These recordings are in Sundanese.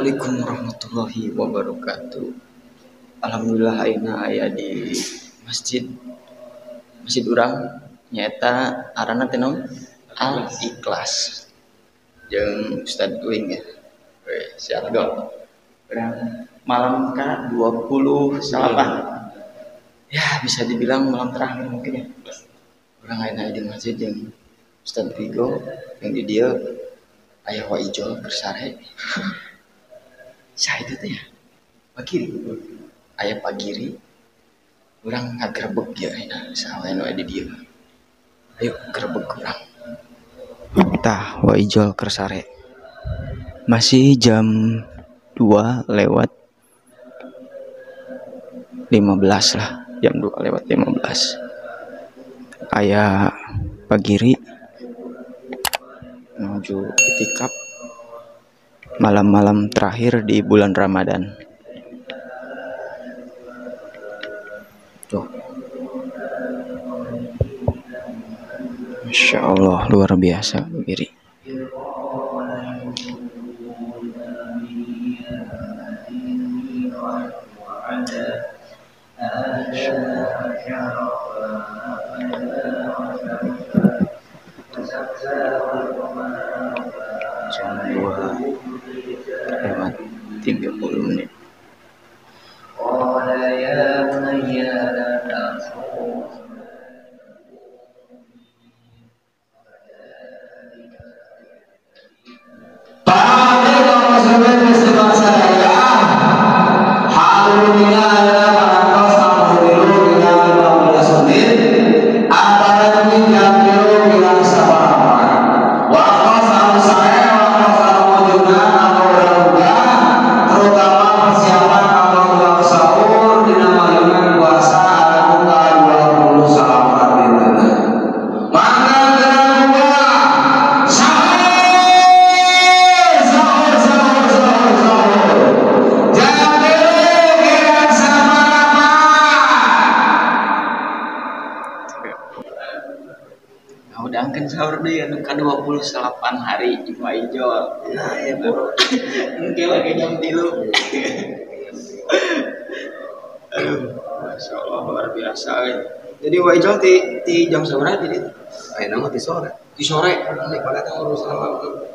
Assalamualaikum warahmatullahi wabarakatuh. Alhamdulillah ayeuna aya di masjid urang nyaeta aranna teh naon? Al Ikhlas. Jeung Ustad Uing ya. Weh, siap dong. Urang malam ka 29. Ya, bisa dibilang malam terakhir mungkin ya. Urang ayeuna aya di masjid jeung Ustad Vigo yang di dieu aya Wa Ijol keur sare. Saha itu teh ya? Pagiri. Aya Pagiri. Urang ngagrebeg ya ayeuna saha wae nu aya di dieu. Ayo grebeg urang. Tah Wa Ijol keur sare. Masih jam 2:15 lah, jam 2:15. Aya Pagiri menuju itikaf malam-malam terakhir di bulan Ramadan. Tuh. Masya Allah, luar biasa Pagiri. Jam 2:30. Udangkeun sahur deui anu ka 28 hari jeung Wa Ijol. Nah, ya bro. Engke lagi jam 3. Aduh, Masya Allah luar biasa euy. Jadi Wa Ijol ti jam sabaraha ti ditu? Ayeuna mah ti sore. Ti sore. Ini pada teh urusan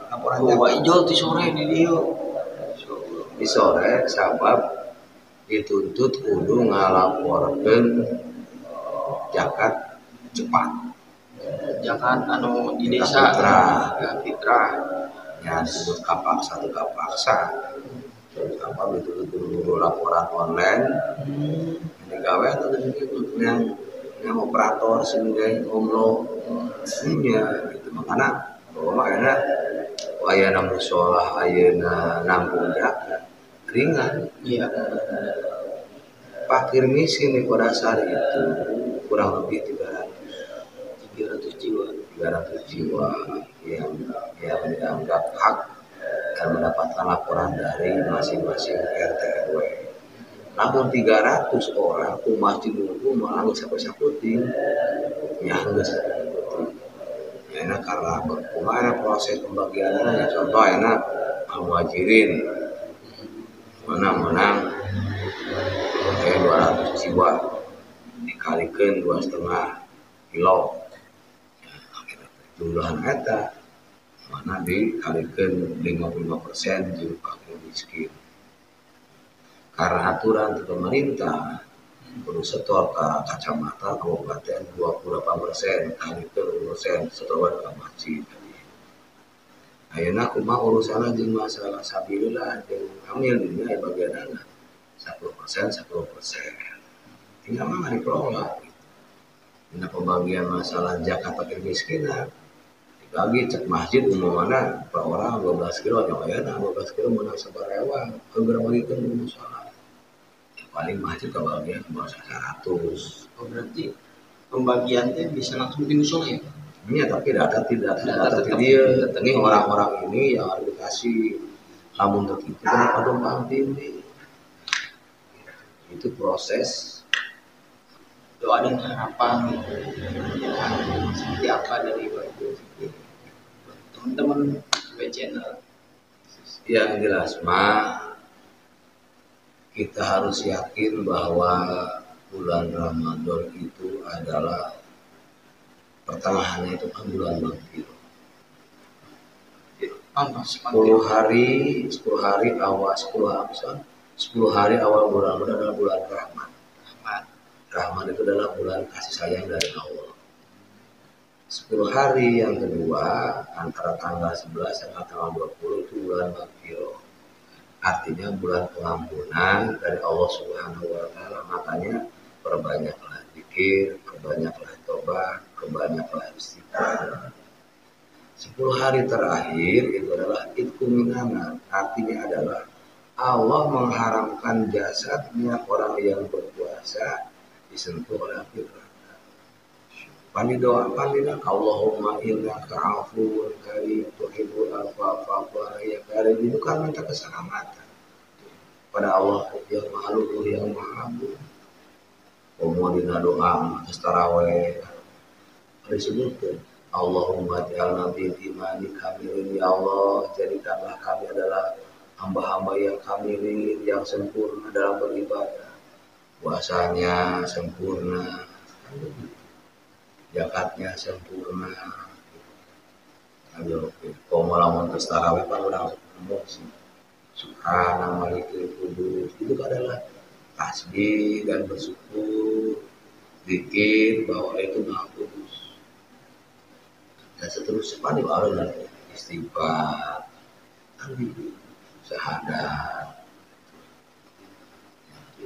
laporan. Oh, Wa Ijol ti sore di dieu. Ti sore sabab dituntut kudu ngalaporkeun zakat cepat. Zakat anu di desa fitrah, fitrah. Ya disebut kapaksa atau kapaksa. Apa dituntut kudu laporan online. Ini gawe atau yang operator sehingga omlo nya gitu. Makanya bahwa enak ayeuna musola ayeuna nampung zakat ringan. Iya. Fakir miskin di Kodasari itu kurang lebih 300 jiwa, 300 jiwa yang dianggap hak dan mendapatkan laporan dari masing-masing RT RW. Namun 300 orang ku masjid itu malah sampai saputing, ya enggak sampai saputing. Ya enak karena kemana proses pembagiannya, ya contoh enak al-muhajirin mana menang kayak 200 jiwa dikalikan 2,5 kilo. Jumlahan eta mana dikalikan 55% jeung fakir miskin. Karena aturan pemerintah kudu setor ka kacamatan kabupaten 28% kalikan 10% setor ka masjid. Ayeuna kumaha urusanna jeung masalah sabilillah jeung amil dina bagianana 10% 10%. Tinggal mah dikelola. Dina pembagian masalah zakat fakir miskinan dibagi cek masjid umumna per orang 12 kilo nya aya 12 kilo meunang sabarewang keur bagikeun musola. Ya, paling masjid kebagian 100. Oh, berarti pembagian teh bisa langsung di musola ya? Iya, tapi data tidak data dia. Ini orang-orang ini yang harus dikasih. Lamun itu kenapa tumpang tindih? Itu proses doa dan harapan ya, seperti apa dari Wa Ijol teman-teman W Channel. Yang jelas mah kita harus yakin bahwa bulan Ramadan itu adalah pertengahannya itu kan bulan maghfirah. 10 hari awal 10 hari awal bulan Ramadan adalah bulan rahmat. Rahmat itu adalah bulan kasih sayang dari Allah. 10 hari yang kedua antara tanggal 11 sampai tanggal 20 itu bulan maghfirah. Artinya bulan pengampunan dari Allah Subhanahu wa taala. Makanya perbanyaklah zikir, perbanyaklah tobat, perbanyaklah istighfar. 10 hari terakhir itu adalah itqu minanar, artinya adalah Allah mengharamkan jasadnya orang yang berpuasa disentuh oleh api neraka. Panidoa panida Allahumma innaka afuwun karim tuhibbul afwa fa'fu anni ya karim, itu kan minta keselamatan pada Allah yang Maha Luhur, yang Maha Agung. Komo dina doa atas tarawih disebutkan Allahumma ja'alna bil imani kamilin, ya Allah jadikanlah kami adalah hamba-hamba yang kamilin, yang sempurna dalam beribadah, puasanya sempurna, zakatnya sempurna. Ayo, komo lamun geus tarawih pan urang emosi. Subhana malikil qudus, itu adalah tasbih dan bersyukur, zikir bahwa itu Maha Kudus. Dan seterusnya paling baru dan istighfar, syahadat.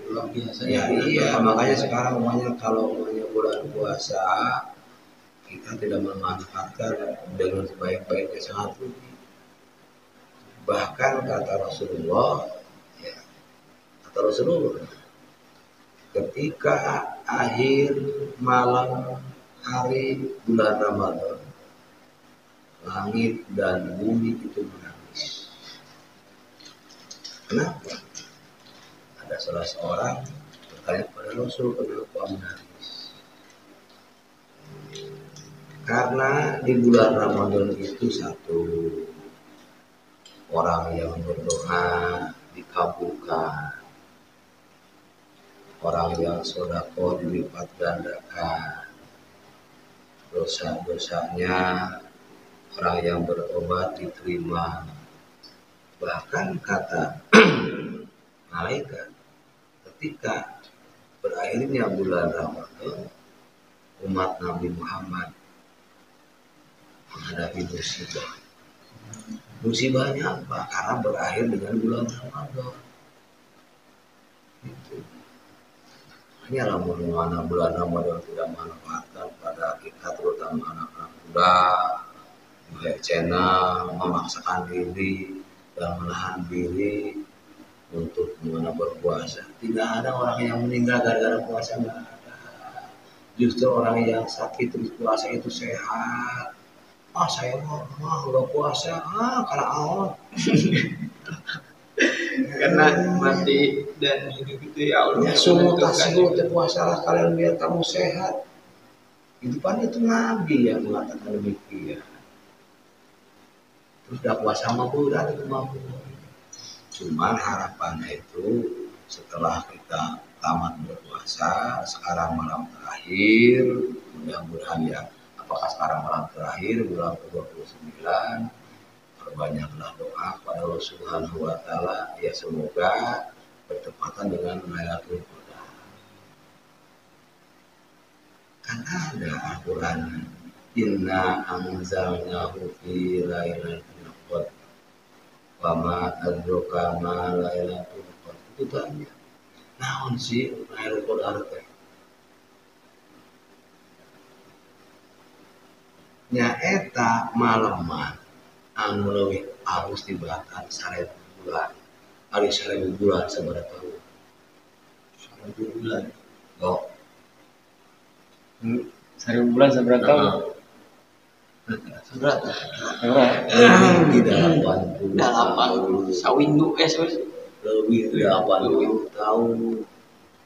Luar biasa. Ya, iya, makanya sekarang umpamanya kalau umpamanya bulan puasa kita tidak memanfaatkan dengan sebaik-baiknya, sangat rugi. Bahkan kata Rasulullah, ya, kata Rasulullah, ketika akhir malam hari bulan Ramadan, langit dan bumi itu menangis. Kenapa? Ada salah seorang bertanya kepada Rasul, kenapa menangis? Karena di bulan Ramadan itu satu, orang yang berdoa dikabulkan, orang yang sedekah dilipat gandakan, dosa-dosanya orang yang bertobat diterima. Bahkan kata malaikat, ketika berakhirnya bulan Ramadan, umat Nabi Muhammad menghadapi musibah. Musibahnya apa? Karena berakhir dengan bulan Ramadan. Itu. Hanya lamun mana bulan Ramadan tidak manfaatkan pada kita, terutama anak-anak muda, channel, memaksakan diri dan menahan diri untuk mengenai berpuasa. Tidak ada orang yang meninggal gara-gara puasa, nggak ada. Justru orang yang sakit terus puasa itu sehat. Ah, saya mah nggak puasa, karena Allah. Karena mati dan hidup itu ya Allah. Ya, semua tasbih puasalah kalian biar kamu sehat. Itu kan itu Nabi yang mengatakan demikian. Terus udah puasa mampu, udah itu mampu. Cuman harapannya itu setelah kita tamat berpuasa, sekarang malam terakhir, mudah-mudahan ya, apakah sekarang malam terakhir, bulan ke-29, perbanyaklah doa kepada Allah Subhanahu wa taala, ya semoga bertepatan dengan Lailatul Qadar. Kan ada Al-Qur'an, inna anzalnahu fi lailatul qadar wa ma adraka ma lailatul qadar. Itu tanya, naon sih Lailatul Qadar teh? Nyaeta maleman anu leuwih alus tibatan 1000 bulan. Ari 1000 bulan sabaraha tahun? 1000 bulan. Oh. 1000 bulan sabaraha tahun? Sabaraha? Lebih 80. 80 sawindu lebih 80 tahun.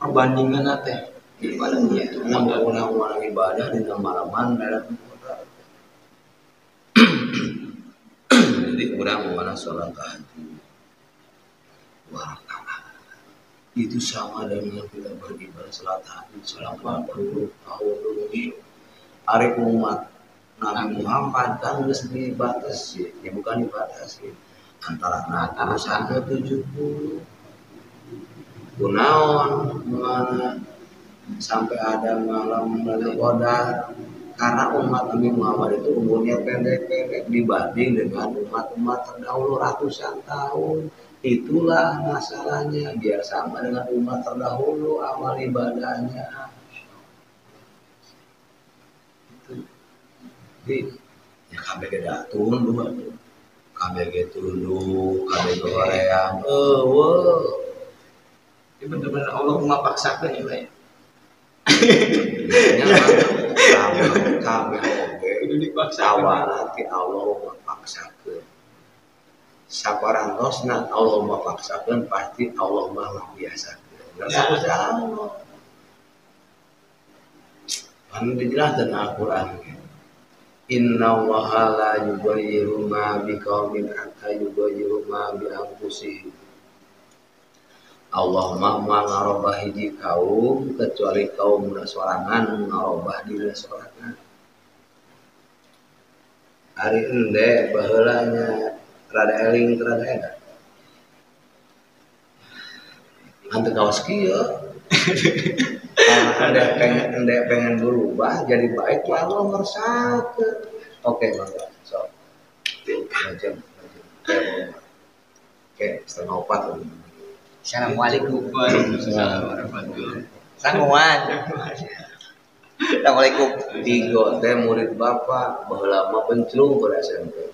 Perbandingan teh daripada itu orang-orang ibadah di malaman Lailatul Qadar. Jadi orang mana sholat tahajud, rakaat. Itu sama dengan kita beribadah salat tahajud selama 80 tahun lebih. Ari umat Nabi Muhammad kan geus dibatasi, ya bukan dibatasi antara 60 sampai 70. Kunaon mana sampai ada malam Lailatul Qadar, karena umat Nabi Muhammad itu umurnya pendek-pendek dibanding dengan umat-umat terdahulu ratusan tahun. Itulah masalahnya, biar sama dengan umat terdahulu amal ibadahnya. Itu. Jadi ya KBG tunduk, KBG tunduk, KBG hoream, eueuh. Ini bener-bener Allah mah paksakeun ya, Pak. Ya, kabeh oge Kudu dipaksakeun. Awalna ti Allah mah paksakeun. Saparantosna Allah mah paksakeun, pasti Allah mah ngabiasakeun. Nggak Ya. usah Allah. Kan dijelaskan Al-Qur'an. Inna Allaha la yughayyiru ma biqaumin hatta yughayyiru ma bi anfusihim. Allah mah ngarobah hiji kaum kecuali kaum sorangan ngarobah diri sorangan. Ari ende baheula nya rada eling rada edan. Ante kaos kieu. Karena ende pengen berubah jadi baik lalu ngersakeun. Oke, mangga. So. Jam. Oke, 3:30. Assalamualaikum warahmatullahi wabarakatuh. Sanguan. Assalamualaikum. Tiga teh murid bapak baheula mah benclung ke SMP.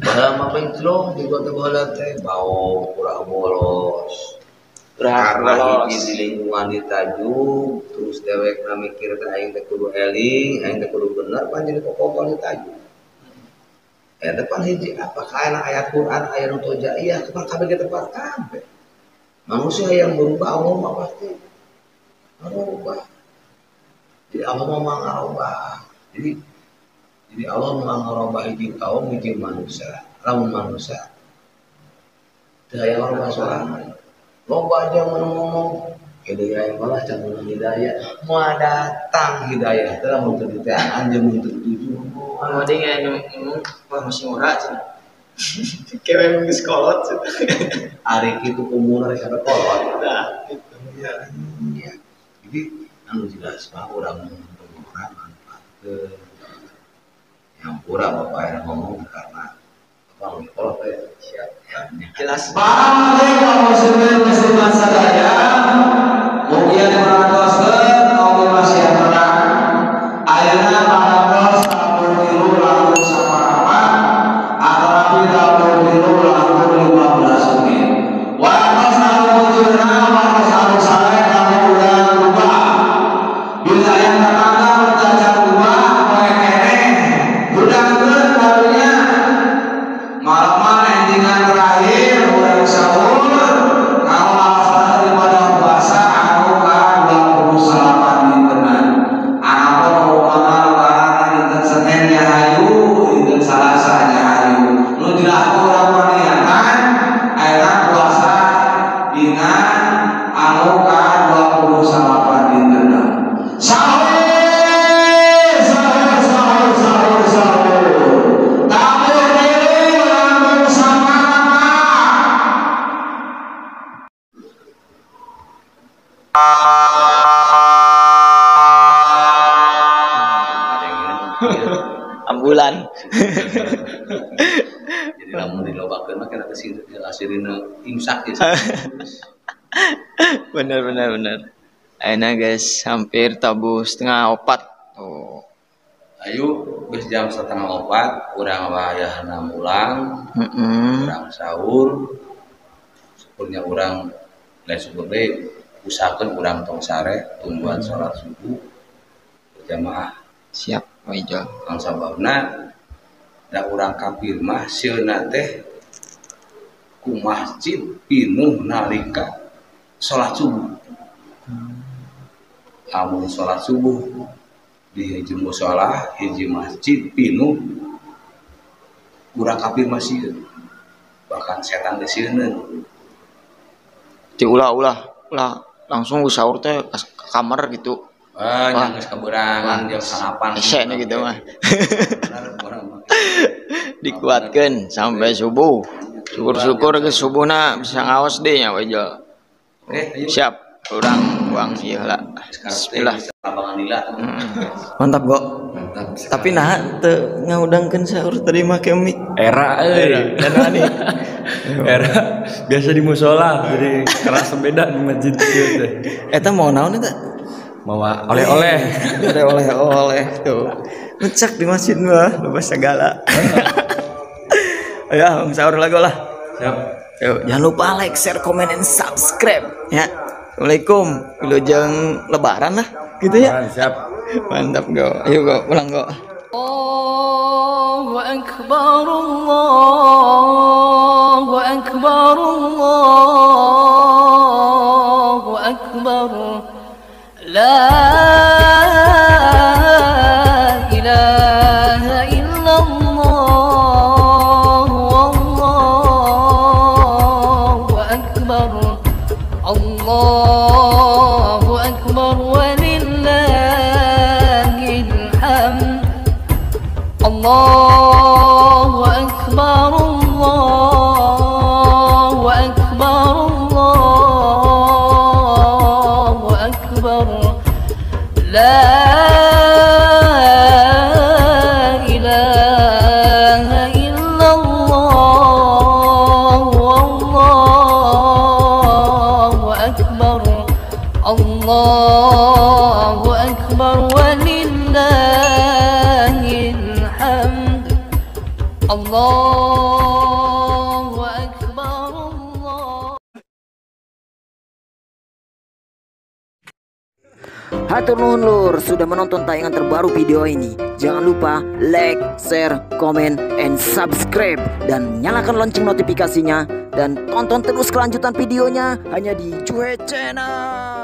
Baheula mah benclung tiga teh baheula teh bau kurang bolos. Kurang Karena bolos. Hiji di lingkungan ditajuk, terus dewekna mikir teh aing teh kudu eling, aing teh kudu bener pan jadi kokokon ditajuk. Eta pan hiji apa kaena ayat Quran ayat nu tojaiyah kapan kabeh ge tempat kabeh. Manusia yang berubah Allah mah pasti merubah. Jadi Allah mah ngarobah. Jadi Allah mah ngarobah hiji kaum hiji manusia. Lamun manusia teu aya ngarobah sorangan. Loba aja ngomong hidayah malah can meunang hidayah. Moal datang hidayah teh lamun teu diteangan jeung mun teu dituju. Anu deui anu ngomong wah masih ngora cenah. Kewe geus kolot cenah. Ari kitu umurna rek sampe kolot. Nah, itu ya. Ya. Jadi anu jelas mah urang orang manfaatkeun. Yang pura bapak yang ngomong karena apa kolot teh siap. Ya, Jelas. Balik kaum muslimin muslimat sadaya, mugia diperhatoskeun oge masih terang. Ayeuna parantos tabuh tilu langkung saparapat atanapi tabuh tilu langkung 15 menit. Waktos anu mujurna waktos anu sae kanggo urang rubah. Bila aya tetangga nu tacan rubah poe keneh hudangkeun karunya. Malaman endingan terakhir urang sahur kanggo alasan ibadah puasa anu ka-28 dintenan. Anapun umpama lebaran dinten Senin nya hayu, dinten Salasa nya hayu. Nu jelas urang paniatan ayeuna puasa dina anu ka-28 dintenan. Sahur, sahur, sahur, sahur, sahur. Tabuh tilu langkung saparapat. Ambulan. Jadi lamun dilobakeun mah kena asirina imsak ya. Bener. Ayeuna guys hampir tabuh 3:30. Tuh. Ayo geus jam 3:30 urang wayahna mulang, urang sahur. Syukurnya urang lain syukur deui usahakeun urang tong sare tungguan salat subuh berjamaah. Siap, Pak Ijol. Kang sababna da urang kafir mah sieuna teh ku masjid pinuh nalika salat subuh. Amun salat subuh di hiji musala, hiji masjid pinuh urang kafir mah sieun. Bahkan setan teh sieun. Ti ulah langsung sahur teh ke kamar gitu. Ah, nya geus kaberangan jam 8. Hese gitu mah. Dikuatkeun sampai subuh. Syukur-syukur ke subuhna bisa ngaos deh nya we. Siap. Urang buang ieu lah. Bismillah. Mantap, Go. Mantap. Tapi nah teu ngaudangkeun sahur tadi make mie. Era euy. Era biasa di musola jadi kerasa beda di masjid kieu teh. Eta mau naon eta? Mawa oleh-oleh. Oleh-oleh tuh. Ngecek di masjid mah loba segala. Ayo sahur lagi lah. Siap. Yuk, jangan lupa like, share, comment, and subscribe ya. Assalamualaikum. Wilujeng lebaran lah gitu ya. Siap. Mantap, Go. Ayo Go, pulang Go. Allahu akbar, Allahu akbar, Allahu akbar. La ilaha illallah, wallahu akbar. Allahu akbar walillahil hamd. Allahu akbar, Allahu akbar, Allahu akbar. La ilaha illallah, wallahu akbar. Allahu akbar walillahil hamd. Allahu akbar, Allah. Hatur nuhun lur sudah menonton tayangan terbaru video ini. Jangan lupa like, share, comment, and subscribe. Dan nyalakan lonceng notifikasinya. Dan tonton terus kelanjutan videonya hanya di Juhe Channel.